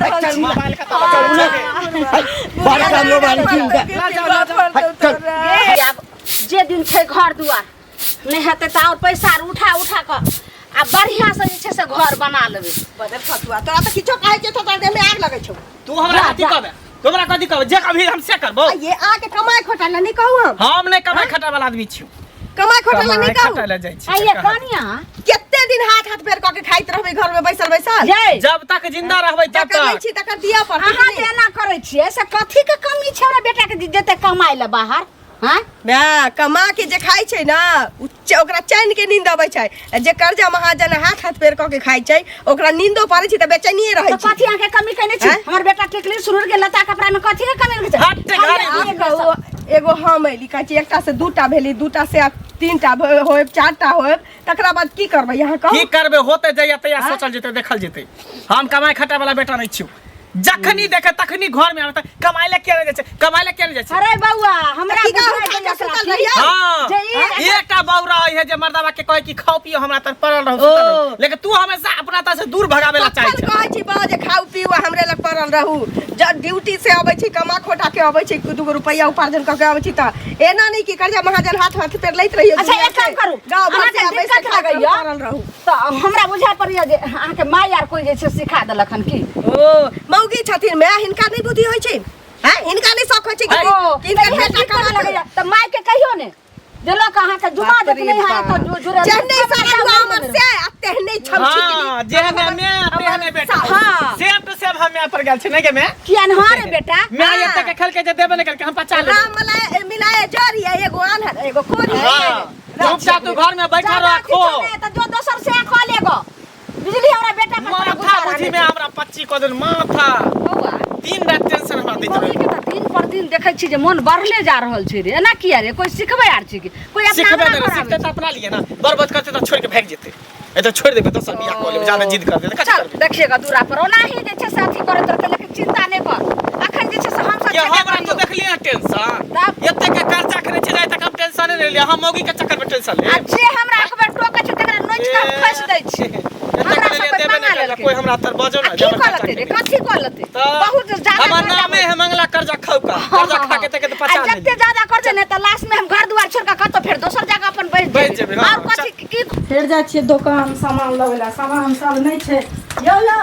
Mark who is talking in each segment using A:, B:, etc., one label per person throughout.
A: रहल
B: चल
A: छी
B: मोबाइल कतऽ चल
C: बड़ा काम मोबाइल कीन दे।
B: ला जाओ, ला जाओ।
C: चल।
D: हे आब जे दिन छै घर दुआर नहि हेतै तऽ आओर पैसा आर उठा उठा कऽ आ बढ़िआँ से जे छै से घर बना लेबै
A: बदल फतुआ तोरा तऽ किछो कहै छै तऽ तोरा देह में आग लगै छौ
B: तू हमरा
D: जा,
B: कथी
D: जा।
B: कहबे तू हमरा कथी कहबे जे कभी हम से करबो
A: आ ये आके कमाइ खोटा ला नहीं कहू हम
B: हम नहि कमाइ खटाइ वाला आदमी छियौ
A: कमाइ खोटा ला
B: कमाइ
A: नहीं कहू
B: खटाइ ला जाइ छी
D: आ ये कनिया
A: कते दिन हाथ हाथ पैर कऽ के खाइत रहबै घर में बैसल बैसल
D: ये
B: जब तक जिंदा रहबै तब
A: जकर लै
B: तक
A: छी तकर दिअ पड़तै
D: अहाँ जे एना करै छियै से कथी के कमी छै हमरा बेटा के जे जेतै कमाइ लए बाहर हाँ
A: माय कमा के जे खाइ छै ने उ ओकरा चैन के नींद अबै छै आ जे कर्जा महाजन हाथ हाथ पैर कऽ के खाइ छै ओकरा नींदो पड़ै छै तऽ बेचैनिए रहै
D: तऽ
A: छै
D: कथी अहाँके कमी केने छी
A: आँय?
D: हमर बेटा टिकली सुरूर के लता कपड़ा में कथी के कमी छै
B: हट घरे
A: आब कहू, एगो हम अयली कहै छी एकटा से दूटा भेली दूटा से आब तीनटा होयब चारिटा होयब तकरा बाद की करबै अहाँ कहू
B: की करबै होते जइया तैया सोचल जेतै देखल जेतै हम कमाइ खटाइ वाला बेटा नहि छियौ जखनी देखे तखनी घर में आबे कमाइ ले किया नहि जाइ छै कमाइ ले किया नहि जाइ छै
D: अरे बौआ हमरा
A: की कहू,
D: बुझाइ
A: खाना
D: दैया
A: सुतल
D: सखी।
A: रहियै?
B: हाँ
D: जे ई
B: एकटा बौरा है जे मर्दावा के कहे कि खाओ पियो हमरा तर पड़ल रहू सुतल
A: ओ।
B: रहू। लेकिन तू हमेशा अपना तर से दूर भगावे ला चाहे
A: तखन
B: छै
A: कहै छी बा जे खाउ पीऊ आ हमरे लग पड़ल रहू जब ड्यूटी से अबै छी कमा खोटा के अबै छी दूगो रुपैआ उपार्जन कऽ के अबै छी तऽ एना नहि कि कर्जा महाजन हाथ हाथ पेर लैत रहियो
D: अच्छा, एक काम करू।
A: गाँव भर से
D: अहाँके
A: आबै से
D: दिक्कत
A: खा के
D: लगैया?
A: पड़ल रहू
D: तऽ हमरा बुझाइ पड़ैया जे अहाँके माय आर कोइ जे छै सिखा देलक हन की
A: ओ मौगी छथिन माय हिनका नहि बुद्धि होइ छै हैं हिनका नहि शौक होइ छै कि
D: ओ,
A: कि हिनकर
D: तऽ
A: बेटा
D: दिक्कत
A: कमा
D: लगैया तऽ माय के कहियो ने जे लोक अहाँके जुमा
A: बाप
D: देत
A: रे
D: नहि है
A: बाप।
D: तऽ जुड़े
A: जेहने सारा दुआ हमर से आ तेहने छमछी
B: हाँ जेहने मैं तेहने बेटा
D: हाँ।
B: सेम टू सेम हम मैं पर गेल छी नहीं के मैं
D: किया न हाँ रे बेटा
B: मैं एते के खेल के जे देबे नहीं करके हम पचा लेबै
A: राम मिलाए मिलाए जरी है एगो आन्हर एगो कोरी
B: हाँ चुपचाप तू घर में बैठा
D: ज्यादा
B: रखो
D: किछो नहि, तऽ जो दोसर से खा लेगो बिजली हमरा बेटा पर तोरा
B: माथा
D: गुस्सा
B: बुझी
D: आनै
B: में
D: छै।
B: हमरा 25 कऽ देल माथा
D: बौआ
B: दिन रात टेंशन हमरा दैत
D: मौगी
B: रहे
D: के तऽ दिन पर दिन देखै छी जे मोन बढ़ले जा रहल छै रे एना किया रे कोई सिखबै आर छै कि कोई अपना
B: सिखबे
D: अंगना
B: नहि
D: घर आबै
B: सिखते तऽ अपना लिए ना बर्बाद करते तऽ छोड़ के भागि जेतै ए तऽ छोड़ देबै दोसर बियाह कऽ लेबै ज्यादा जिद कर देतै कथी
D: चल
B: करबै
D: देखिएगा दूरा पर ओनाही जे छै से अथी करैत रहतै लेकिन चिंता नहि कर अखन जे छै से हमसब
B: ये
D: छेबे
B: हमरा तो
D: करियौ।
B: देखलिए ना टेंशन
D: तब?
B: एते के कर्जा खने छै जाय तक हम टेंशन नहीं लेलिए हम मौगी के चक्कर में टेंशन ले
D: आ जे हमरा एक बेर टोकै छै तकरा नोचि कऽ हम खोसि दै छियै
B: एते
D: हमरा
B: के
D: सब
B: लेलिए
D: कोइ
B: देबे
D: मंगा
B: नहीं करले
D: लेलकै।
B: कोई हमरा तर बजो
D: आ
B: ना
D: की कऽ लेतै रे कथी कऽ लेतै बहुत ज्यादा
B: हमर
D: कर्जा
B: नामे है मंगला कर्जा खाऊ का कर्जा खा के तके तो
D: आ
B: पचा
D: जते
B: लेली
D: ज्यादा कर दे ने तऽ लास्ट में हम घर दुआर छोड़ के कतौ फेर दोसर जगह अपन बैठ
B: बैठ जेबै, हाँ,
D: और कथी की
E: फेर जाइ छियै दोकान सामान लबै लए सामान सब नहि छै यौ यौ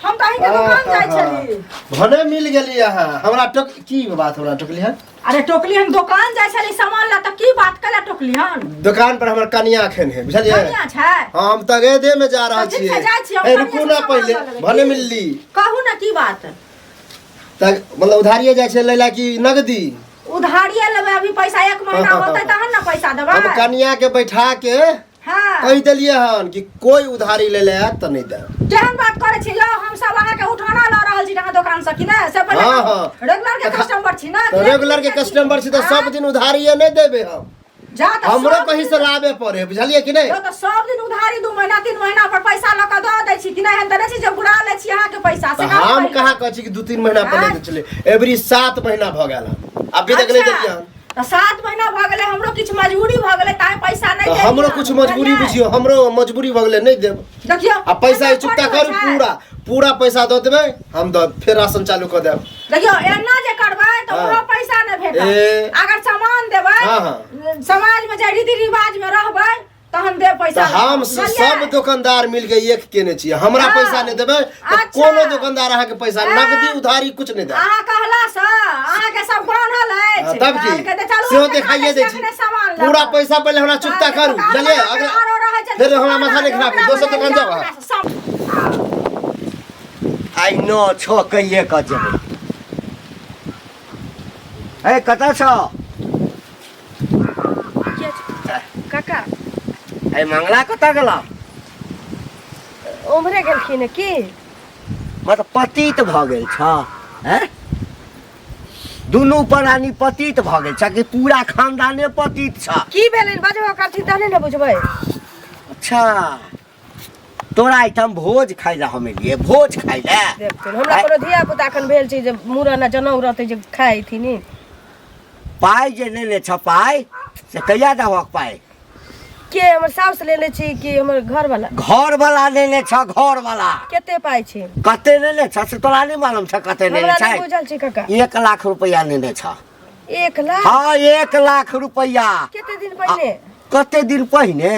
E: हम तऽ अहीँके दोकान जाइ छली
C: भने मिल गेली अहाँ हमरा टोक की बात हमरा टोकली हन
E: अरे टोकली हम दोकान जाइ छली सामान लए तऽ की बात कला टोकली हन
C: दुकान पर हमर कनिया एखन है बुझलियै
E: कनिया छै
C: हाँ हम तगेदे में जा रहल
E: तऽ ठीक छै,
C: छियै
E: जाइ छी, हम
C: ए
E: कनिया
C: रुकू
E: से
C: ना
E: सामान
C: पहिले
E: लऽ लेबै।
C: भने
E: की?
C: मिलली
E: कहू ने की बात
C: तग मतलब उधारिये जाइ छै लैला की नगदी
E: उधारिये लेबै अभी पैसा एक महीना होतै तहन ने पैसा देबै
C: हम कनिया के बैठा के
E: हाँ
C: कहि देलियै हन कि कोई उधारी ले ले आयत तऽ नहि देब
E: केहन बात करै छी यौ हम सब अहाँके उठाना लऽ रहल छी अहाँ दोकान से कि नहि से पहिले
C: हाँ,
E: कहू।
C: हाँ।
E: रेगुलर के कस्टमर छी ना
C: तऽ रेगुलर के कस्टमर छी तऽ सब दिन उधारिये नहि देबै हम
E: जा तऽ
C: हमरो
E: सब
C: कहीं
E: दिन-
C: से लाबे पड़े है बुझलियै कि नहि
E: यौ तऽ सब दिन उधारी 2 महीना 3 महीना पर पैसा लऽ कऽ दऽ दै छी कि नहि एहन तऽ नहि छी जे घुरा लै छी अहाँके पैसा से
C: तऽ
E: कहू
C: हम
E: पहिले।
C: कहाँ कहै छी कि 2-3 महीना पर नहि दै छलै एवरी 7 महीना भऽ गेल हन अभी तक नहि
E: अच्छा,
C: देलियै हन
E: तऽ 7 महीना भऽ गेलै हमरो किछु मजबूरी भऽ गेलै ताहि पैसा नहि
C: तऽ
E: देलियै
C: हमरो कुछ मजबूरी
E: बुझलियै?
C: बुझियौ हमरो मजबूरी भऽ गेलै नहि देब
E: देखियौ
C: आ पैसा
E: एना
C: चुकता
E: थोड़ी
C: करू
E: होइ छै।
C: पूरा पूरा पैसा दऽ देबै हम दऽ फेर राशन चालू कऽ देब
E: देखियौ एना जे करबै तऽ
C: हाँ।
E: ओहो पैसा नहि
C: ए।
E: भेटत अगर सामान देबै
C: हाँ, हाँ।
E: समाज में जे रीति रिवाज में रहबै तहन देब पैसा
C: तऽ हम
E: बुझलियै?
C: सब दुकानदार मिल के एक केने छियै हमरा
E: हाँ।
C: पैसा नहि देबै तऽ
E: अच्छा।
C: कोनो दुकानदार अहाँके पैसा
E: हाँ।
C: नगदी उधारी कुछ नहि देत
E: अहाँ कहला से अहाँके सब बान्हल
C: हाँ,
E: अछि
C: तब की
E: कहलकै तऽ चलू
C: सेहो
E: हम देखा
C: देखाइए
E: दै
C: दै
E: छी
C: छी
E: अखने सामान लऽ
C: पूरा
E: कऽ।
C: पैसा पहिले हमरा चुकता करू
E: दुकान
C: बुझलियै
E: वाला
C: अगला
E: आरो रहै छै,
C: फेर हमरा माथा नहि खराब
E: ओकरा
C: दोसर
E: बला
C: दुकान जाउ अहाँ
E: ओकरा सब
F: आइ नओ छओ कहिए कऽ जेबै ए कतऽ छौ
A: काका
F: ए मंगला कतऽ गेला
A: उम्हरे गेलखिन हँ की
F: मतलब पतित भऽ गेल छ हैं दुनू प्राणी पतित भऽ गेल छ कि पूरा खानदाने पतित छ
A: की भेलनि बजबो करथिन तहने ने बुझबै
F: अच्छा तोरा एहिठाम भोज खाइ लए हम एलियै भोज खाइ लए
A: देखथिन हमरा कोनो धिया पुता एखन भेल छै जे मूड़न आ जनउ रहतै जे खाइथिन
F: पाइ जे लेने छ पाइ से कहिया देबहक पाइ
A: के हमर साउस लेने छी कि हमर घर वाला?
F: घर वाला लेने छ, घर वाला।
A: कते पाइ छै?
F: कते लेने छ से तोरा नहि मालूम छ? कते लेने
A: हमरा नहि
F: छै?
A: बुझल छै काका।
F: 1 लाख रुपया लेने छ।
A: 1 लाख?
F: हाँ, 1 लाख रुपया।
A: कते दिन पहिने?
F: कते दिन पहिने?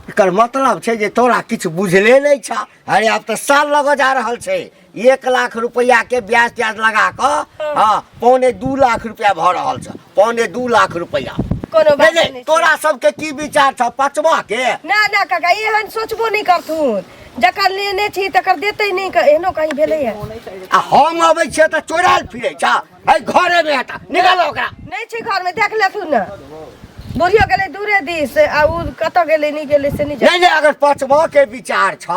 F: एकर मतलब छै जे तोरा किछु बुझले नहि छ। अरे, आब तऽ साल लगऽ जा रहल छै। 1 लाख रुपया के ब्याज त्याज लगा कऽ, हाँ, 1.75 लाख रुपया भऽ रहल छ, 1.75 लाख रुपया।
A: कोनो बात
F: नहि
A: नहि
F: नहि
A: छै।
F: तोरा सबके की विचार छ पचवा के?
A: ना ना काका, एहन सोचबो नहि करथुन। जकर लेने छी तकर देतै नहि, एहनो कहीं भेलैया?
F: आ हम अबै छियै तऽ चोरायल फिरै छ। है घरे मे हेता, निकाल ओकरा।
A: नहि छै घरमे, देख लेथुन ने। बुढ़ियो गेलै दूरे दिस आ उ कतऽ गेलै, नहि गेलै से नहि जाने।
F: नहि नहि, अगर पचवा के विचार छ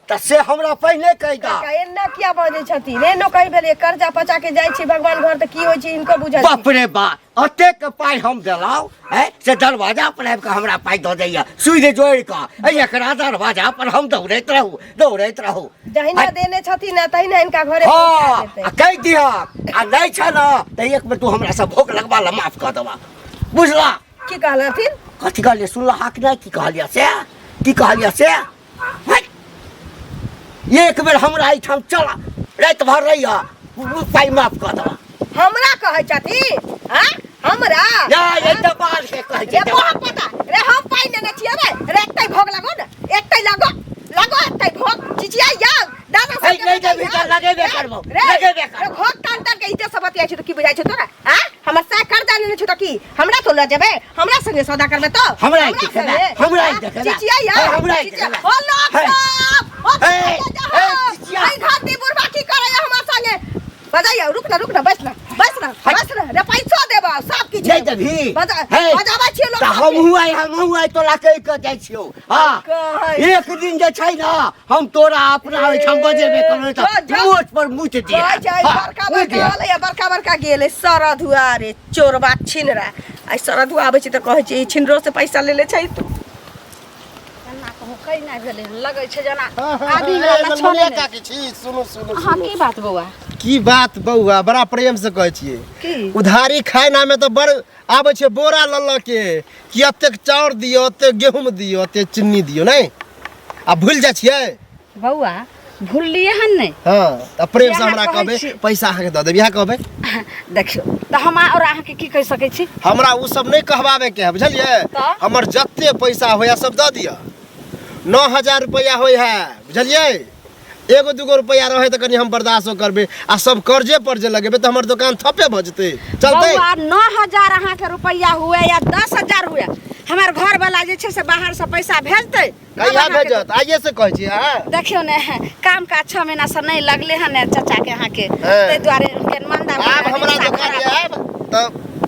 F: तऽ से हमरा पहिने कहि दऽ।
A: काका, एना किया बजै छथिन? एहनो कहीं भेलै? कर्जा पचा के जाइ छी भगवान घर तऽ की होइ छै हिनको बुझल छै।
F: बाप रे बा, अतेक पाइ हम देलहुँ है से दरवाजा पर आबि कऽ हमरा पाइ दऽ दैया सुइद जोड़ि कऽ। ऐ, एकरा दरवाजा पर हम दौड़ैत रहू, दौड़ैत रहू।
A: जहिना देने छथिन ने तहिना हिनका घरे पहुँचा देतै।
F: आ कहि दिहक, आ नहि छ ने तऽ एक बेर तू हमरा से भोग लगबा ल, माफ कऽ देबा, बुझला?
A: की कहलथिन?
F: कथी कहलियै? सुनलह कि नहि? की कहलियै से? की कहलियै से? है? एक बेर हमरा एहिठाम चल, राति भर रहिह, पाइ माफ कऽ देबा।
A: हमरा कहै छथिन? हाँ, हमरा?
F: नहि, एहि तऽ बाल के कहै
A: रे
F: छै।
A: बहा पता रे, हम पाइ लेने छियै रे। रे, एकटै भोग लगो ने, एकटै लगो, लगो एकटै भोग। चिचियाइ जाउ दादा
F: है,
A: सबके
F: नहि
A: बजाइ
F: देबही तऽ
A: जाउ।
F: लगेबे करबौ,
A: रे,
F: लगेबे
A: रे
F: करबौ।
A: घोक तान तान के इज्जत सब बतियाइ छै तऽ की बुझाइ छै तोरा? हाँ, हमर साय कर्जा लेने छौ तऽ की हमरा तो लऽ जेबै? हमरा संगे सौदा करबै तो?
F: हमरा ही देखेबै,
A: संगे?
F: हमरा ही
A: हाँ?
F: देखेबै।
A: चिचियाइ
F: हे,
A: जाउ,
F: हमरा ही
A: चिचिया-
F: देखेबै।
A: ओ लोक
F: हे।
A: सब, ओ
F: हे,
A: चिचिया
F: हे,
A: जाउ।
F: चिचिया।
A: एहि घर दी बुढ़बा की करैया हमरा संगे? बजाइया, रुक ना, रुक ना, बैस ना, बैस ना,
F: है।
A: बैस ना रे। पैसो देबा, सब किछु
F: नहि
A: देबा।
F: देबही?
A: बजा
F: हे,
A: बजाबै छियै लोक
F: तऽ
A: सबके।
F: हमहूँ आइ, हमहूँ आइ तोरा कहि कऽ जाइ छियौ। हँ,
A: कहै।
F: एक दिन जे छै ने हम तोरा अपना ओहिठाम बजेबे करबै
A: जो,
F: तऽ
A: जो।
F: मोच पर मुच दिहे।
A: कहै छै
F: हँ,
A: बड़का
F: मुति
A: बड़का
F: दिहे।
A: होलै, बड़का बड़का गेलै सरधुआ रे चोरबा छिनरा। आइ सरधुआ आबै छै तऽ कहै छै, ई छिनरो से पैसा लेले छै तू।
D: एना कहूँ कहीं नहि भेलै हन, लगै छै जेना
C: हाँ,
D: आदमी वला लक्षण नहि।
C: काकी छी, सुनू सुनू।
D: हाँ, की बात बौआ?
C: की बात बौआ, बड़ा प्रेम से कहै छियै।
D: की?
C: उधारी खाय नामे तऽ बड़ आबै छै बोरा लऽ लऽ के कि एतेक चाउर दियौ, एतेक गेहूँ दियौ, एतेक चिन्नी दियौ। नहि आ भूलि जाइ छियै?
D: बौआ, भूललियै हन नहि।
C: हँ, तऽ प्रेम से
D: इएह
C: हमरा
D: कहै
C: कहबै
D: छी।
C: पैसा अहाँके दऽ देब, इएह कहबै।
D: देखियौ तऽ हम आओर अहाँके की कहि सकै छी?
C: हमरा ओ सब नहि कहबाबे के है, बुझलियै?
D: तऽ?
C: हमर जते पैसा होइए सब दऽ दिअ। 9000 रुपैआ होइ है, बुझलियै? एगो दूगो रुपैआ रहै तऽ कनि हम बर्दाश्तो करबै। आ सब कर्जे पर जे लगेबै तऽ हमर दोकान ठपे भऽ जेतै, चलतै?
D: बौआ, 9000 अहाँके रुपैआ हुए या 10,000 हुए, हमर घरवाला जे छै से बाहरसँ पैसा भेजतै तब
C: कहिया
D: अहाँके
C: भेजत? आइए से कहै छी अहाँ।
D: देखियौ ने, काम काज 6 महीना से नहि लगले हन ने चाचा के अहाँके,
C: हाँ।
D: ताहि दुआरे हुनके मंदा भऽ
C: आब
D: गेल,
C: हमरा
D: रिक्शा
C: दोकान
D: खराब।
C: आयब तऽ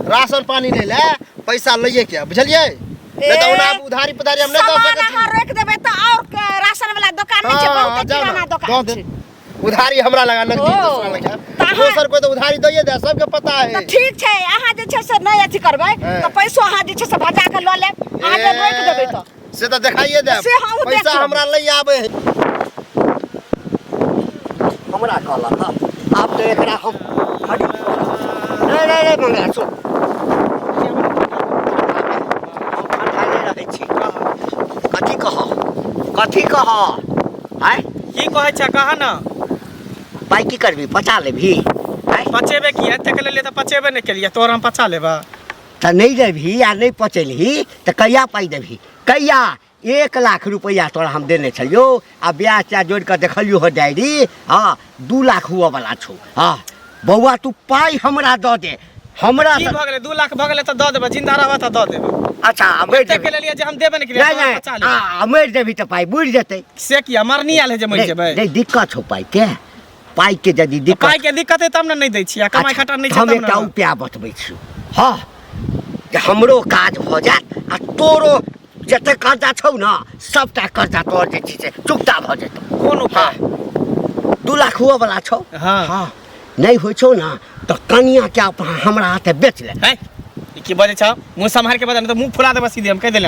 C: राशन पानी लै लए पैसा लैए के आयब, बुझलियै? नहि तऽ ओना आब उधारी पुधारी हम नहि दऽ
D: सामान
C: सकै छी।
D: अहाँ रोकि देबै तऽ आओर राशन वाला दोकान नहि छै?
C: हाँ,
D: बहुते
C: जाउ
D: किराना
C: ने,
D: दोकान
C: दऽ
D: छै।
C: देब उधारी हमरा लगा नकदी।
D: ओ,
C: दोसरा लगा
D: तऽ अहाँ-
C: दोसर कोइ तऽ उधारी दैए दे, सबके पता है।
D: तऽ ठीक छै, अहाँ जे छै से नहि अथी करबै
C: हाँ।
D: तऽ पैसो अहाँ जे छै से भजा कऽ लऽ लेब, अहाँ जे रोकि देबै तऽ।
C: से तऽ देखाइए देब।
D: से हमहूँ देख
C: पैसा
D: लेब।
C: हमरा लै आबै है।
F: हमरा कहलक हँ, आब तऽ एकरा हम खरीद नहीं नहीं नहीं मंगला, सुन, हम ठंडा रहै छी। कथी कह, कथी कह आय?
B: की कहै छै, कह ने।
F: पाइ की करबी? पचा लेबही आय?
B: पचेबे की? एतेक लेलियै तऽ पचेबे नहि केलियै, तोर हम पचा लेबऽ?
F: तऽ नहि देबही आ नहि पचेलही तऽ कहिया पाइ देबही, कहिया? 1 लाख रुपैआ तोरा हम देने छलियौ आ ब्याज त्याज जोड़ि कऽ देखलियौ हो डायरी, हँ, 2 लाख हुअवला छौ। हँ बौआ, तू पाइ हमरा दऽ दे, हमरा
B: की भऽ गेलै? 2 लाख भऽ गेलै तऽ दऽ देबै। जिंदा रहबऽ तऽ दऽ देबै।
F: अच्छा, आ मरि
B: एतेक
F: जेबही?
B: लेलियै जे हम देबे नहि केलियै,
F: नहि
B: तोहर
F: नहि
B: पचा लेबै।
F: आ मरि जेबही तऽ पाइ बुड़ि जेतै।
B: से किया? मरनी आयल है जे मरि
F: नहि
B: जेबै?
F: नहि, दिक्कत छौ पाइके? पाइके यदि दिक्कत
B: पाइ के दिक्कत है तब ने नहि दै छियै। कमाइ
F: अच्छा,
B: खटा नहि छै
F: हम
B: तब
F: एकटा
B: ने।
F: उपाय बतबै छी, हँ, जे हमरो काज भऽ जायत आ तोरो जते कर्जा छौ ने, सबटा कर्जा तोहर जे छै से चुकता भऽ जेतौ।
B: कोन उपाय?
F: 2 लाख हुअ वाला छौ।
B: हाँ।
F: हँ, नहि होइ छौ ने तऽ कनिया के अपन हमरा हाथे बेच ले।
B: है, ई की बजै छौ? मुँह सम्हार के बजा, नहीं तऽ मुँह फुला देबऽ सीधे, हम कहि देले।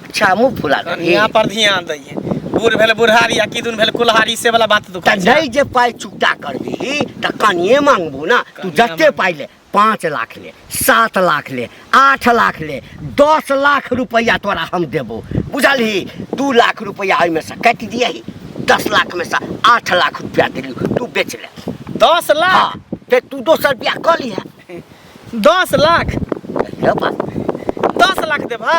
F: अच्छा, मुँह फुला देबही?
B: कनिया पर ध्यान दैये। बूढ़ भेल बुढ़ारी आ किदुन भेल कुल्हारी, से वाला बात तू
F: तऽ
B: कहै
F: नहि जे पाइ चुकता करबिही तऽ कनिये मांगबू ने तू।
B: कनिया
F: जते
B: मांगबू।
F: पाइ ले। 5 लाख ले, 7 लाख ले, 8 लाख ले, 10 लाख रुपैआ तोरा हम देबो, बुझलही? 2 लाख रुपैआ ओहिमे से काटि दियही, 10 लाख में से 8 लाख रुपया देलियौ, तू बेच ले।
B: 10 लाख?
F: हाँ, फेर तू दोसर बियाह कऽ लिहे।
B: 10 लाख?
F: ले बा।
B: 10 लाख देबा?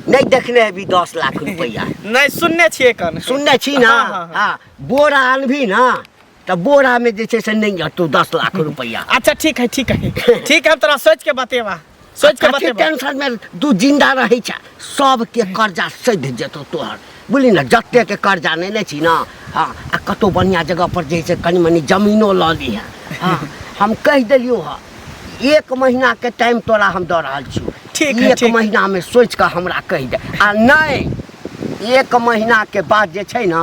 F: नहीं देखने हेबी 10 लाख रुपया?
B: नहीं, सुनने छियै कन।
F: सुनने छी ना?
B: हाँ, हाँ, हाँ।
F: हाँ, बोरा आनबी ना तऽ बोरा में जे छै से नहीं हटतो 10 लाख रुपया।
B: अच्छा ठीक है, ठीक है, ठीक है, हम तोरा सोच के बतेबा, सोच के
F: कथी
B: बतेबा।
F: टेंशन में तू जिंदा रहै छ, सबके कर्जा सधि जेतौ तोहर, बुझली ना? जते के कर्जा नहीं ने छी ना। हाँ, आ कतौ बढ़िया जगह पर जे छै कनि मनि जमीनो लऽ लिहे। हाँ, हम कहि देलियौ हँ, 1 महीना के टाइम तोरा हम दऽ रहल छियौ।
B: ठीक है,
F: 1
B: ठीक।
F: महीना में सोचि कऽ हमरा कहि दे, आ नहि 1 महीना के बाद जे छै ना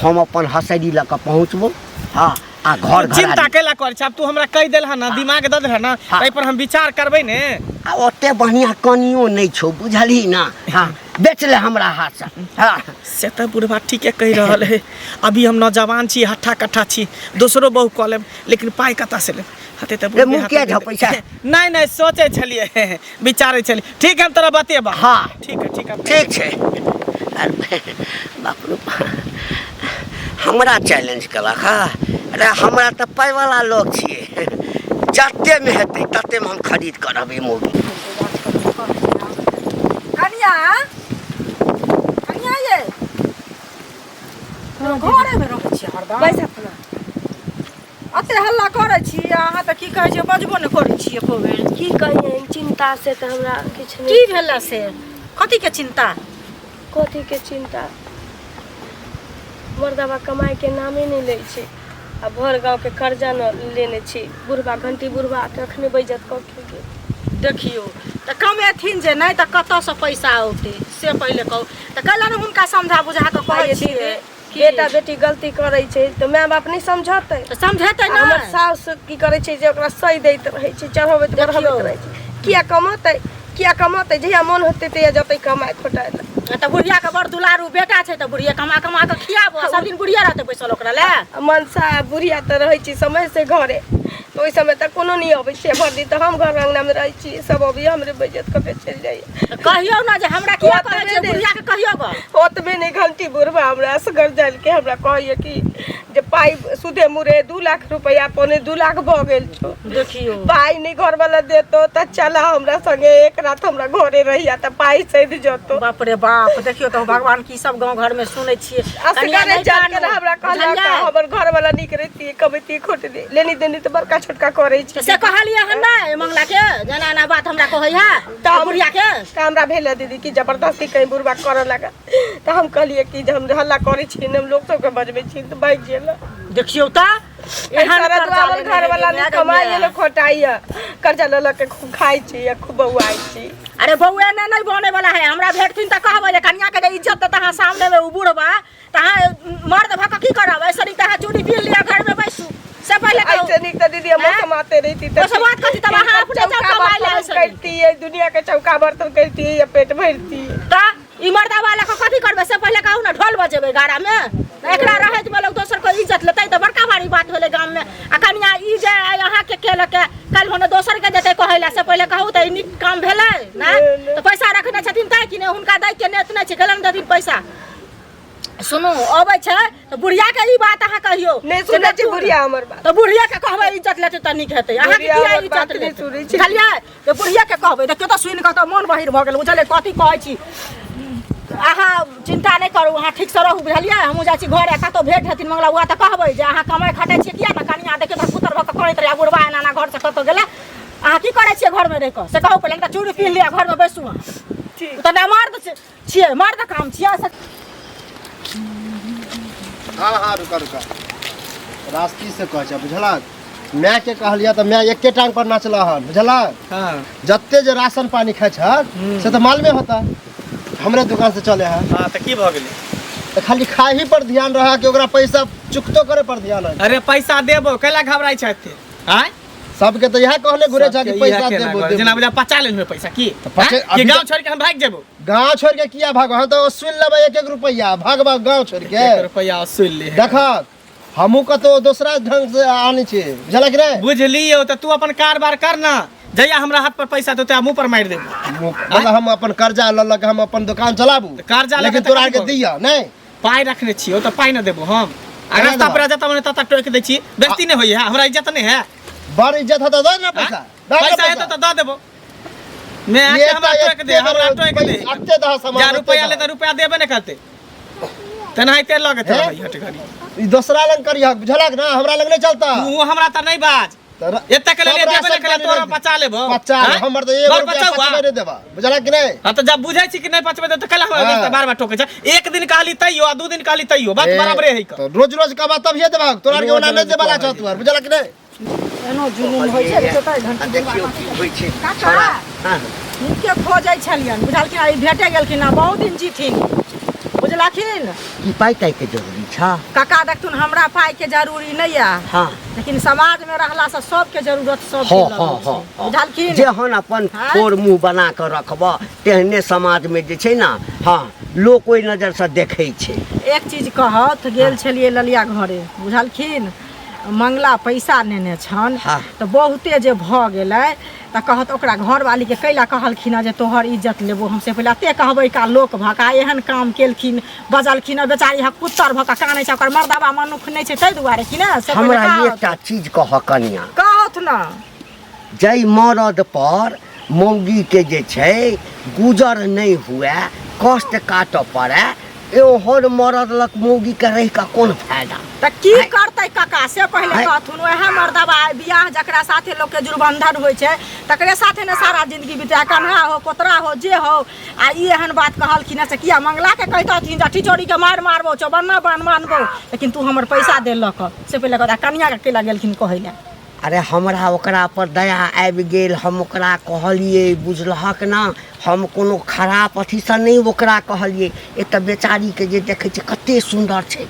F: हम अपन हसरी लऽ कऽ पहुँचबो। हाँ, आ घर
B: तू चिंता
F: घरारी।
B: कैला करै छै? आब तू हमरा कहि देलह ना, दिमाग दऽ देलह ना,
F: हाँ।
B: ताहि पर हम विचार करबै ने।
F: आ ओते बढ़िया कनियो नहि छौ, बुझलही ना? हाँ, बेच ले हमरा हाथसँ। हाँ,
B: से तऽ बुढ़बा ठीके कहि रहल है, अभी हम नौजवान छी, हट्ठा कट्ठा छी, दोसरो बहु कऽ लेब, लेकिन पाइ कतऽ से लेब? हते तऽ
F: रे,
B: बुढ़बे
F: मुँह
B: हाथे
F: किया
B: देतै।
F: झपै छै?
B: नहि नहि, सोचै छलियै, विचारै छलियै। ठीक है, हम तोरा बतेबा।
F: हाँ।
B: ठीक है, ठीक है।
F: ठीक छै। अरे बाप रे, हमरा चैलेंज केलक। हँ, अरे हमरा तऽ पाइवला लोक छियै, जतेमे हेतै ततेमे हम खरीद कऽ रहबै मौगी।
E: कनिया, कनिया, ये घरे में रहै छी हरदम?
A: बैस अपना।
E: अते हल्ला करै छी अहाँ तऽ, की कहै छै, बजबो नहि करै छी एको बेर।
G: की कहियै, चिंता से तऽ हमरा किछु
E: की
G: नहि।
E: भेला से? कथी के चिंता?
G: कथी के चिंता? मर्दबा कमाई के नामे नहि लै छै, आ भर गाँव के कर्जा न लेने छी। बुढ़बा घंटी बुढ़बा के अखने बेइज्जत कऽ के गेल।
E: देखियौ तऽ, कमेथिन जे नहि तऽ कतऽसँ पैसा औतै से पहिले कहू तऽ। कैला ने हुनका समझा बुझा कऽ कहै
G: आइए
E: छियै
G: दीदी, बेटा बेटी गलती करै छै तऽ माय बाप नहि समझतै?
E: तऽ समझेतै।
G: आ हमर
E: नहि
G: साउस की करै छै जे ओकरा सही दैत रहै छै, चढ़बैत बढ़बैत
E: देखियौ।
G: रहै छै। किया कमतै, किया कमतै? जहिया मोन होतै तहिया जतै कमाइ खोटाइ लए।
E: तऽ बुढ़िया के बड़ दुलारू बेटा छै, तऽ बुढ़िया कमा कमा कऽ खियाबो, सब दिन बुढ़िया रहतै बैसल ओकरा लए?
G: आ मनसा आ बुढ़िया तऽ रहै छी समय से घरे, तऽ ओहि समय तऽ कोनो नहि अबै छै। भरि दिन तऽ हम घर अङ्गनामे रहै छी, सब अबैया, हमरे बेइज्जत कऽ के चलि जाइए।
E: तऽ कहियौ ने जे हमरा किया कहै
G: ओतबे
E: छै
G: नहि।
E: बुढ़िया के कहियौ गऽ।
G: ओतबे नहि, घंटी बुढ़बा हमरा असगर जानि के हमरा कहैए कि जे पाइ सुदे मुरे 2 लाख रुपैआ, 1.75 लाख भऽ गेल छौ।
E: देखियौ।
G: पाइ नहि घरवाला देतो तऽ चला हमरा संगे, एक रात हमरा घरे रहिया तऽ पाइ सधि जतो।
E: बाप रे बाप, देखियौ तऽ भगवान, की सब गाँव घर में सुनै छियै। कनिया
G: असगरे
E: नहि
G: जान के
E: कानू,
G: हमरा कहलक।
E: बुझलियै?
G: हमर घरवाला नीक रहितियै, कमैतियै खोटली, लेनी देनी तऽ बड़का छोटका करै
E: तऽ
G: छै।
E: से कहलियै हन नहि मंगला के, जेना एना बात हमरा कहै है
G: तऽ हम-
E: बुढ़िया के।
G: तऽ हमरा भेल है दीदी कि जबरदस्ती कहीं बुढ़बा करऽ लागल, तऽ हम कहलियै कि जे हम हल्ला करै छी ने, हम लोक सबके बजबै छी तऽ भागि गेल।
E: देखियौ तऽ, एहन
G: सारा
E: कर्जा
G: दुआर
E: लेने
G: घरवाला
E: हेबै,
G: नहि कमाइ
E: माय
G: ने खोटाइया, कर्जा लऽ लऽ के खूब खाइ छी आ खूब बौआइ छी।
E: अरे बौआ ने नहि बने वाला है। हमरा भेटथिन तऽ कहबै जे कनिया के जे इज्जत देता अहाँ सामने में उ बुढ़बा, तऽ अहाँ मर्द भऽ कऽ की करब? ऐसे नीक तऽ अहाँ चूड़ी पीन लिअ, घर में बैसू, से पहिले कहू।
G: ऐसे नीक तऽ दीदी हम
E: हैं?
G: समाते रहिती तऽ
E: ओसमात कथी? तब अहाँ अपने जाउ
G: चौका
E: कमाइ लए
G: बर्तन
E: ऐसे नीक।
G: करती, दुनिया के चौका बर्तन करती या पेट भरती।
E: तऽ ई मर्दावा लऽ कऽ कथी करबै से पहिले कहू ने? ढोल बजेबै गाड़ा में? एकरा रहैत में लोग दोसर को इज्जत लेतै तऽ बड़का भारी बात भेलै गाम में। आ कनिया, ई जे आइ अहाँके केलक, काल्हि भने दोसर के जेतै कहै लए, से पहिले कहू तऽ। ई नीक काम भेलै ने? तऽ पैसा रखने छथिन तैं कि ने हुनका दै के नेत नहि छै, गेलन देथिन पैसा। सुनू, अबै छै तऽ बुढ़िया के ई बात अहाँ कहियौ।
G: नहि सुनै छै बुढ़िया हमर बात।
E: तऽ बुढ़िया के कहबै, इज्जत लेतै तऽ नीक हेतै। अहाँके
G: बुढ़िया
E: किया
G: हमर
E: इज्जत
G: बात नहि
E: लेतै?
G: सुनै छै।
E: बुझलियै? तऽ बुढ़िया के कहबै। देखियौ तऽ, सुनि कऽ तऽ मोन बहिर भऽ गेल, बुझलियै? कथी कहै छी, अहाँ चिंता नहि करू, अहाँ ठीकसँ रहू, बुझलियै? हमहूँ जाइ छी घरे। कतहु भेट हेथिन मंगला बुआ तऽ कहबै जे अहाँ कमाइ खटै छियै किया ने? कनिया देखियौ तऽ पुतर भऽ कऽ करैत रहै, बुढ़बा एना एना घरसँ कतहु गेलै। अहाँ की करै छियै घरमे रहि कऽ, से कहू पहिले, नहि तऽ चूड़ी पीन लिअ, घरमे बैसू अहाँ।
G: ठीक।
E: ओ तऽ नहि मर्द छियै, मर्द काम छियै से।
C: हाँ हाँ, रुका रुका, रास्ती से कहै छै, बुझलक? मायके कहलियै तऽ माय एके टांग पर नाचला हन, बुझलक?
B: हाँ।
C: जते जे राशन पानी खाइ छ से तऽ मालूमे होता, हमरे दुकान से चले है।
B: हाँ, तऽ की भऽ गेलै?
C: तऽ खाली खाही पर ध्यान रहा कि ओकरा पैसा चुकतो करे पर ध्यान रहे?
B: अरे पैसा देबो, कैला घबराइ छै एते? आँय?
C: सबके तऽ इएह कहले घुरे छै कि
B: सबके
C: पैसा
B: इएह केना
C: देबो
B: घर,
C: देबो।
B: जेना बुझा पचा लेलहुँ पैसा की?
C: तऽ पचे-
B: आँय? कि
C: अभी
B: गाँव
C: तऽ-
B: छोड़ि के हम भागि जेबो?
C: गाँव छोड़ के किया भागो? हम तऽ सुन लेबै एक एक रुपैआ, भागबा गाँव छोड़ के?
B: एक रुपैआ वसूल ले।
C: देखक, हमहूँ कतौ दोसरा ढंग से आनै छियै, बुझलक कि नहि?
B: बुझलियौ। तऽ तू अपन कारबार कर ना, जहिया हमरा हाथ पर पैसा देतै मुँह पर मारि देबो।
C: मतलब हम अपन कर्जा लऽ लऽ के हम अपन दोकान चलाबू?
B: तऽ कर्जा लऽ के
C: लेकिन
B: तऽ
C: तोरा
B: कथी
C: आरके
B: करबै?
C: दिअ नहि।
B: पाइ रखने छियौ तऽ पाइ नहि देबो हम आ
C: केना
B: रास्ता
C: देबा?
B: पर जतऽ मने ततऽ टोकि दै छी, बेइज्जती नहि होइए? हमरा इज्जत नहि है?
C: बड़ इज्जत हेतौ, दऽ ने पैसा, दऽ ने।
B: पैसा हेतौ तऽ दऽ देबो। मैं
C: ये
B: हमरा
C: तऽ
B: टोकि दे, हमरा टोकि दे।
C: एते दह सामान
B: जा
C: एते
B: रुपया ले
C: दह।
B: तऽ रुपया देबे नहि करतै, तेनाहिते लऽ के
C: हे?
B: चलबै हट घड़ी।
C: ई दोसरा लग करियह, बुझलक ना? हमरा लग नहि चलता।
B: तू हमरा तऽ नहि बाज।
C: तऽ
B: एते के
C: सब
B: लेलियै, देबे
C: राशन
B: नहि केलियै,
C: पानी
B: तोरा
C: नहि
B: पचा लेबो।
C: पचा ले,
B: आँय?
C: हमर तऽ एगो
B: बड़
C: रुपया
B: बचाउ,
C: पचबे नहि देबा, बुझलक कि नहि?
B: हाँ तऽ जब बुझै छी कि नहि पचबै तऽ कल हमरा
C: हाँ।
B: बार बार टोकै छै। एक दिन कहली तैयो आ 2 दिन कहली तैयो, बात
C: ए,
B: बराबरे है।
C: तऽ रोज रोज कहबा तभिए देबा तोरा आरके, ओना नहि देबा छौ तू आर, बुझलक कि नहि?
E: एनो जुलुम होइ छै देखियौ तऽ घंटी।
F: आ देखियौ की होइ छै।
E: काका।
F: छोड़ा हँ।
E: हुनके खोजै छलियनि, बुझलखिन? आइ भेटे गेलखिन। आ बहुत दिन जीथिन, बुझलखिन?
F: की पाइ ताइके जरूरी छ?
E: काका देखथुन, हमरा पाइके जरूरी नहि यऽ, लेकिन समाजमे रहलासँ सबके जरूरत सबके
F: हँ
E: लगै
F: हँ
E: छै।
F: हँ हँ
E: बुझलखिन?
F: जेहन अपन
E: हाँ?
F: थोड़ मुँह बना कऽ रखबह तेहने समाजमे जे छै ने, हँ, लोक ओहि नजरसँ देखै छै।
E: एक चीज कहत, गेल छलियै ललिया घरे, बुझलखिन? मंगला पैसा नेने छन। तऽ बहुते जे भऽ गेलै तऽ कहत ओकरा घरवालीके कैला कहलखिन हँ जे तोहर इज्जत लेबो हम। से पहिले एते कहबै का लोक भऽ कऽ एहन काम केलखिन, बजलखिन हँ, बेचारी हक पुत्तर भऽ कऽ कानै छै। ओकर मर्दबा मनुख नहि छै ताहि दुआरे कि ने, से पहिले
F: हमरा
E: कहत।
F: एकटा चीज कहऽ कनिया।
E: कहत ने।
F: जाहि मरद पर मौगीके जे छै गुजर नहि हुए, कष्ट काटऽ पड़ए, ओहन मरद लग मौगीके रहि कऽ कोन फायदा?
E: तऽ की करतै काका, से पहिले
F: आँय?
E: कहथुन। वएह मर्दबा आइ बियाह जकरा साथे लोकके जुड़बंधन होइ छै तकरे साथे ने सारा जिंदगी बितै, कन्हा हो, कोतरा हो, जे हो। आ ई एहन बात कहलखिन हँ से किया मंगलाके कहितथिन जे ठिचोरीके मारि मारबो, चौबन्ना बान्ह मानबो, लेकिन तू हमर पैसा देलक, से पहिले कहता। कनियाके केला गेलखिन कहै लए?
F: अरे, हमरा ओकरा पर दया आबि गेल, हम ओकरा कहलियै, बुझलहक ने? हम कोनो खराब अथीसँ नहि ओकरा कहलियै। एक तऽ बेचारीके जे देखै छियै कते सुन्दर छै,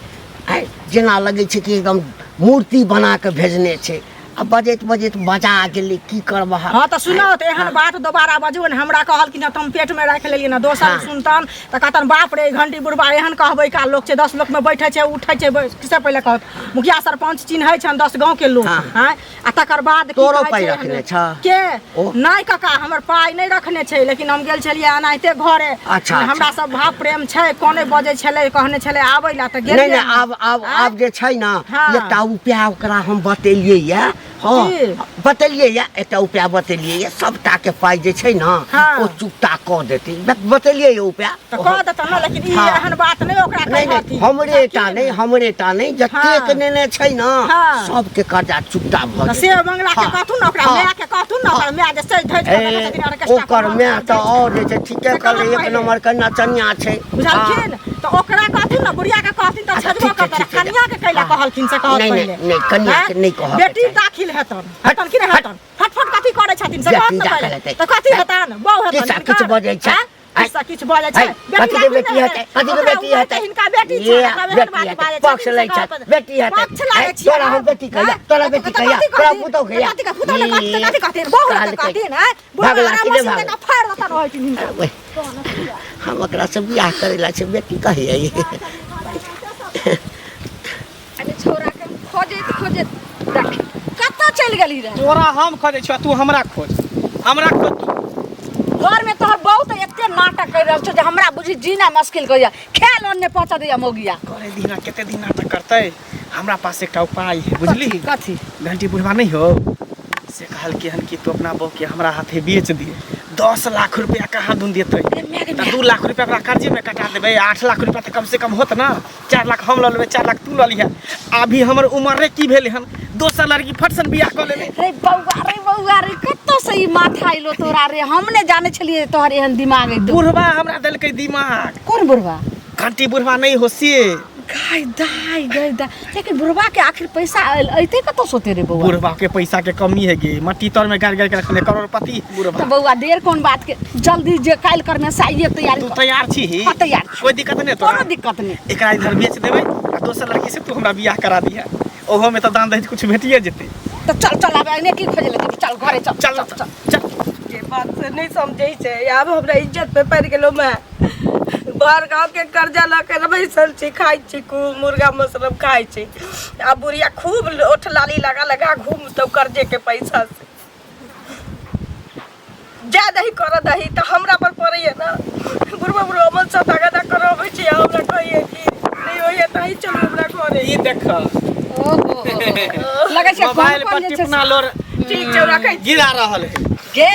F: आँय, जेना लगै छै कि एकदम मूर्ति बना कऽ भेजने छै। आ बजैत बजैत बजा गेलै, की करबह?
E: हँ तऽ सुनौ तऽ, एहन बात दोबारा बजू ने। हमरा कहलखिन हँ तऽ हम पेटमे राखि लेलियै ने। दोसर सुनतन तऽ कहतन, बाप रे, घंटी बुढ़बा एहन कहबै का लोक छै, 10 लोकमे बैठै छै उठै छै, से पहिले कहत। मुखिया सरपञ्च चिन्है छनि, 10 गाँवके लोक। आँय, आ तकर बाद की
F: तोरो
E: कहै
F: पाइ
E: छै
F: रखने
E: एहन?
F: छ?
E: के?
F: ओ?
E: नहि काका, हमर पाइ नहि रखने छै, लेकिन हम गेल छलियै एनाहिते घरे।
F: अच्छा।
E: हमरा सब भाव प्रेम छै, कोने बजै छलै, कहने छलै आबै लए तऽ
F: नहि
E: गेलियै
F: नहि
E: हम।
F: आब आब
E: आँय?
F: आब जे छै ने, एकटा उपाय ओकरा हम बतेलियै यऽ। हँ।
E: की?
F: बतेलियै यऽ, एकटा उपाय बतेलियै यऽ, सबटाके पाइ जे छै ने, ओ चुकता कऽ देतै। बतेलियै यऽ उपाय।
E: तऽ कऽ देतौ ने, लेकिन ई एहन बात नहि ओकरा
F: नहि नहि
E: कहथिन।
F: हमरे टा नहि, हमरे टा नहि, जतेक नेने छै ने, सबके कर्जा चुकता भऽ
E: तऽ से
F: जेतै।
E: मंगला के कहथुन ने, ओकरा माय के कहथुन ने। ओकर माय जे सजि धजि कऽ
F: ए,
E: देखै छथिन ऑर्केस्ट्रा
F: ओकर
E: पर
F: माय तऽ और जे छै ठीके
E: से
F: कहलै,
E: कहब
F: एक
E: पहिले।
F: नंबर के नचनिया छै।
E: बुझलखिन? तऽ ओकरा कहथुन ने, बुढ़िया के कहथिन तऽ
F: अच्छा,
E: छजबो
F: ठीक छै,
E: करतन।
F: ठीक छै।
E: कनिया के कैला कहलखिन से कहत
F: नहि, नहि,
E: पहिले।
F: नहि, कनिया के
E: आँय?
F: नहि कहऽके
E: बेटी
F: चाही।
E: दाखिल हेतन, हेतन कि नहि हेतन? फटफट कथी करै छथिन से
F: बेटी
E: कहत ने
F: दाखिल
E: पहिले।
F: हेतै।
E: तऽ कथी हेतन? बहु हेतन
F: किछु
E: हिनकर?
F: किछु बजै छै।
E: आँय?
F: आँय?
E: किछु किछु बजै छै।
F: आँय,
E: बेटी
F: कथी के बेटी
E: दाखिल
F: हेतै? कथी के
E: ओकरा
F: बेटी
E: उमर
F: हेतै?
E: के हिनका बेटी छै,
F: ये,
E: ओकरा एहन
F: बेटी
E: बात
F: हेतै।
E: बाजै
F: पक्ष
E: छथिन
F: लै
E: से कहत।
F: छै, बेटी हेतै।
E: पक्ष लागै
F: आँय,
E: छियै
F: तोरा हम
E: हम?
F: बेटी कहिया?
E: आँय?
F: तोरा
E: तऽ
F: बेटी
E: कथी
F: कहिया?
E: कहथिन?
F: तोरा पुतहु कहिया?
E: कथी कहथिन? पुतहु ने कहथिन,
F: ई,
E: कथी कहथिन? बहु हेतै
F: कहलकै।
E: कहथिन, आँय? बुढ़वा
F: भगला कि नहि
E: मशीन
F: भगला?
E: जकाँ फाड़ि देतन ओहि दिन हिनका।
F: ओए, हम ओकरा से बियाह करै ला छै, बेटी कहिया?
G: अरे छौड़ा के हम खोजैत खोजैत देख कतऽ चलि गेली रहे?
B: तोरा हम खोजै छियौ, तू हमरा खोज, हमरा खोज तू।
D: घर में तोहर बहुत एते नाटक कर रहल छौ जे हमरा बुझी जीना मुश्किल करिया, खेल ओन्ने पहुंचा दैया मौगिया।
B: करे दिना, कते दिन नाटक करतै? हमरा पास एकटा उपाय है, बुझली?
D: कथी?
B: घंटी बुढ़वा नहीं हो, से कहलकै हन कि तू अपना बहू के हमरा हाथे बेच दिए, 10 लाख रुपया कहाँ दून देतै। तऽ 2 लाख रुपया ओकरा कर्जे में कटा देबै, 8 लाख रुपया तऽ कम से कम होत ना। 4 लाख हम लऽ लेबै, 4 लाख तू लऽ लिहे। अभी हमर उमरे की भेलै हन, दोसर लड़की फटसन बियाह कऽ लेबै।
D: रे बौआ, रे बौआ रे, कतऽ से ई माथा अइलो तोरा रे? हम नहि जानै छलियै तोहर एहन दिमाग अइतो।
B: बुढ़वा हमरा देलकै दिमाग।
D: कोन बुढ़वा?
B: घंटी बुढ़वा नहीं हो से।
D: गाय दाय गाय दाय, लेकिन बुढ़वा के आखिर पैसा अइते कतऽ सोते रे बौआ?
B: बुढ़वा के पैसा के कमी है गे, मट्टी तर में गाड़ गाड़ के रखने, करोड़पति बुढ़वा।
D: तऽ बौआ, देर कोन बात के? जल्दी जे काल्हि करमे से आइए तैयारी
B: तू
D: कर।
B: तैयार छी ही?
D: हाँ, तैयार छी।
B: कोई दिक्कत नहीं तोरा?
D: कोनो दिक्कत नहि।
B: एकरा इधर बेच देबै आ दोसर लड़की से तू हमरा बियाह करा दिहा, ओहो में तऽ दान दहेज कुछ भेटिए जेतै।
D: तऽ चल चल, आब एने की खोजे ले जेबी? चल घरे चल।
B: चल चल चल।
A: के बात से नहीं समझै छै, आब हमरा इज्जत पे पड़ि गेलो। मैं
G: भर गाँव के कर्जा लऽ के बैसल छी, खाइ छी, खूब मुर्गा मसरम खाइ छी। आ बुढ़िया खूब ओठ लाली लगा लगा घूमतौ कर्जे के पैसा से। जा दही कर दही तऽ हमरा पर पड़ैया ना। बुढ़बा बुढ़बा मन से तगदा करबै छी, आ हमरा कहैया कि नहीं होइया तऽ ही चलू हमरा घरे।
B: ई देख,
D: लगै छै
B: मोबाइल
D: कोन
B: पर
D: कोन जे छै
B: टिपना लोर
G: ठीक छै, रखै छी।
B: गिरा रहल है।
D: गे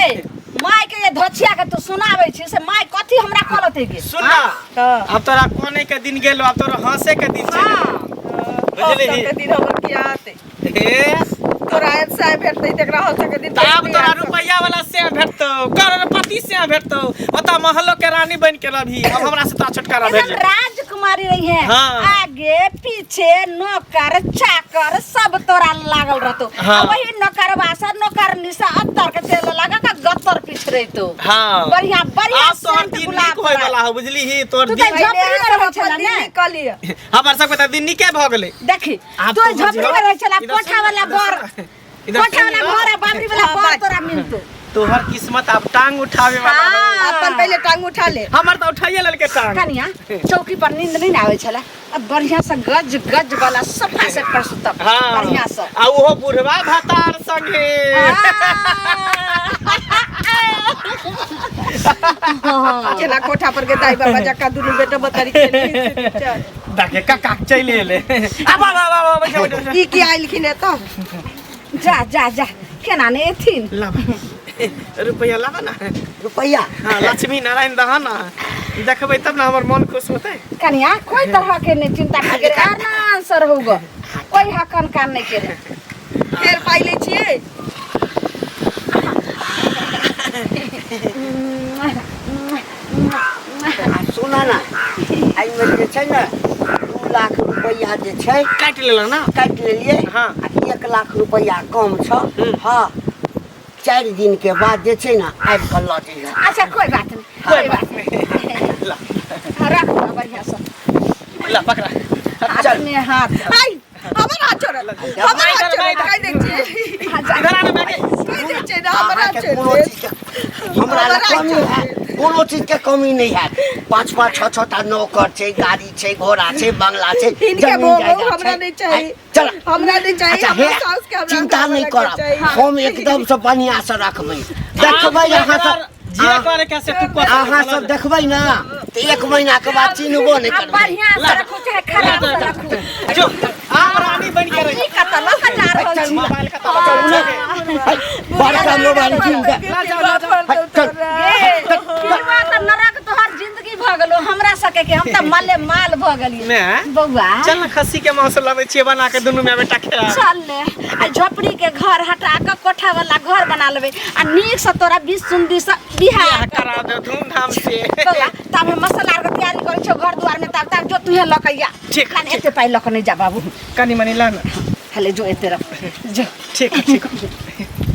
D: माय के जे धोछिया के तू सुनाबै छी से माय कथी हमरा कहलतै गे?
B: सुन ना, आब तोरा कोने के दिन गेलो, आब तोरा हंसे के दिन छै। बुझलिही?
G: हंसऽ के दिन हमर किया आते?
B: हे,
G: तोरा आयल साय भेटतै तकरा हंसऽ के दिन।
B: तऽ आब तोरा रुपैया वाला से भेटतौ, करोड़पति से भेटतौ, ओतऽ महलो के रानी बन के रहबही। अब हमरा से तोरा छुटकारा भेट
D: एकदम
B: जेतौ।
D: राजकुमारी रही है।
B: हाँ।
D: आगे पीछे नौकर चाकर सब तोरा लागल रहतो।
B: हाँ।
D: आ वही नौकरवा से नौकरनी से अत्तर के तेल लगा के गत्तर पीछ रहतो।
B: हाँ।
D: बढ़िया बढ़िया
B: आब तोहर
D: सेंट
B: दिन
D: गुलाब
B: नीक होय
D: तोरा।
B: वाला हो, बुझलिही? तोहर
D: तू
B: दिन
D: तऽ झोपड़ी में रहै छला
G: दिन
D: ने?
G: निकलिए।
B: हमर सबके तऽ दिन नीके भऽ गेलै।
D: देखी,
B: आब
D: तू
B: तो
D: झोपड़ी में रहै छला,
B: इधर
D: कोठा
B: सुन,
D: वाला
B: इधर
D: बर,
B: सुन, इधर
D: कोठा
B: सुन
D: वाला
B: ना।
D: घर आ बाबरी वाला बर तोरा मिलतो।
B: तोहर किस्मत आब टांग उठावे वाला हो।
D: हाँ।
G: अपन पहिले टांग उठा ले।
B: हमर तऽ उठाइए लेलकै टांग।
D: कनिया चौकी पर नींद नहीं आवे छला, अब बढ़िया से गज गज वाला सोफा सेट पर सुतब।
B: हाँ।
D: बढ़िया से।
B: आ ओहो बुढ़वा भतार संगे।
G: जेना कोठा पर के दाई बाबा जका दुनू बेटा बतारी खेली। चल।
B: देखे काका चलि एलै। आब आब आब आब, बैठ बैठ बैठ।
G: ई की आइलखिन एतऽ?
D: जा जा जा, केना ने एथिन।
B: लाबा रुपैआ, लाबा ना।
F: रुपैआ?
B: हाँ, लक्ष्मी नारायण दहा ना, देखबै तब ना हमर मन खुश होतै।
D: कनिया कोई तरह के नहीं चिंता करे, आराम से रहू गो, कोई हकन कान नहीं करे।
G: फेर पाइ लै छियै?
F: आ सुन ना, एहिमे जे छै ने 2 लाख रुपैआ जे छै
B: काटि लेलक ना?
F: काटि लेलियै।
B: हाँ।
F: आ 1 लाख रुपैआ कम छ। हाँ, 4 दिन के बाद जे छै ने आबि कऽ लऽ जइहे।
D: अच्छा, कोई बात नहीं, कोई बात नहीं।
B: ला।
D: हाँ, रख दो बढ़िया से।
B: ला पकड़ा।
D: हाथ में हाथ।
G: आइ हमर हाथ छोड़ल, हमर हाथ छोड़ल, कहि दै छियै।
B: इधर आने माय।
G: कहि दै छियै ने, हमर हाथ
F: अहाँके
G: छोड़ि
F: कोनो
G: देत।
F: चीजके हमरा लग कमी है, कोनो चीजके कमी नहि हैत। 5 5 6 6 टा नौकर छै, गाड़ी छै, घोड़ा छै, बंगला छै,
G: हिनके
F: जमीन
G: भोग
F: जायदाद
G: हमरा
F: छै।
G: नहि चाही।
F: चल।
G: हमरा नहि चाही।
F: अच्छा,
G: हमरा
F: हे,
G: साउस के हमरा
F: चिंता
G: घरवाला
F: नहि
G: के
F: करब,
G: चाही।
F: हम एकदम से बढ़िया से रखबै, देखबै अहाँ सब।
B: जे करे कैसे तू कर।
F: अहाँ सब देखबै ना तऽ 1 महीना के बाद चिन्हबो नहि
D: अब
F: करबै।
D: बढ़िया से रखू चाहे खराब से रखू।
B: जो आब रानी बन के रही।
D: ई कतऽ लऽ कऽ जा रहल छी?
B: मोबाइल का तो
F: है, बड़का मोबाइल कीन दे।
G: ला जाओ, ला जाओ।
F: चल।
D: गे, पिलुआ तऽ नरक तोहर जिंदगी भऽ गेलो, हमरा सके के हम तऽ माले माल भऽ गेलियै।
B: ने
D: बौआ
B: चल ना, खस्सी के मांस लाबै छियै बना के, दुनू माय बेटा खायब।
D: चल ले, आ झोपड़ी के घर हटा कऽ कोठा वाला घर बना लेबै आ नीक से तोरा 20 सुंदी से बियाह
B: बियाह करा दे धूमधाम से।
D: बौआ, तब हम मसाला आर के तैयारी करै छियौ घर दुआर में, तब तब जो तुहे लऽ के या।
B: ठीक,
D: लान, एते पाइ लऽ के नहि जा बाबू।
B: कनी मनी ला ना।
D: हले जो, एते रख जो।
B: ठीक है, ठीक है।